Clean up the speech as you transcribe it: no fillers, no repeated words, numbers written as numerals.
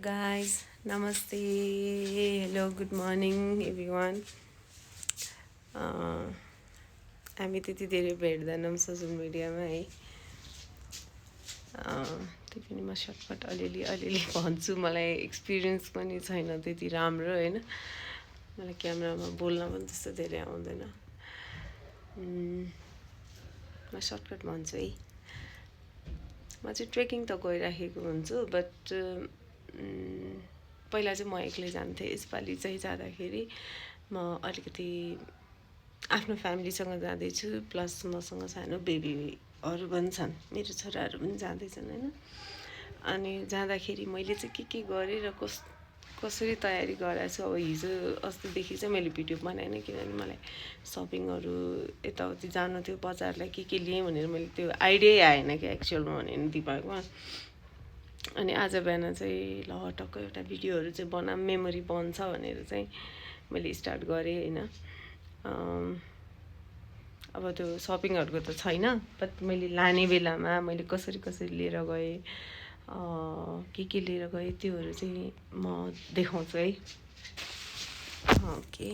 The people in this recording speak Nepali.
Guys, namaste. Hello, good morning everyone. हामी त्यति धेरै भेट्दैनौँ सोसियल मिडियामा है। त्यही पनि म सर्टकट अलिअलि भन्छु, मलाई एक्सपिरियन्स पनि छैन त्यति राम्रो होइन। मलाई क्यामेरामा बोल्न पनि त्यस्तो धेरै आउँदैन। म सर्टकट भन्छु है। म चाहिँ ट्रेकिङ त गइराखेको हुन्छु, बट पहिला चाहिँ म एक्लै जान्थेँ। यसपालि चाहिँ जाँदाखेरि म अलिकति आफ्नो फ्यामिलीसँग जाँदैछु, प्लस मसँग सानो बेबीहरू पनि छन्, मेरो छोराहरू पनि जाँदैछन् होइन। अनि जाँदाखेरि मैले चाहिँ के गरेँ र कसरी तयारी गराएको छु। अब हिजो अस्तिदेखि चाहिँ मैले भिडियो बनाएन, किनभने मलाई सपिङहरू यताउति जानु थियो, बजारलाई के लिएँ भनेर मैले त्यो आइडियै आएन कि एक्चुअलमा भने दिमागमा। अनि आज बिहान चाहिँ ल टक्क एउटा भिडियोहरू चाहिँ मेमोरी बन्छ भनेर चाहिँ मैले स्टार्ट गरेँ होइन। अब त्यो सपिङहरूको त छैन, बट मैले लाने बेलामा मैले कसरी लिएर गएँ, के लिएर गएँ त्योहरू चाहिँ म देखाउँछु है। ओके।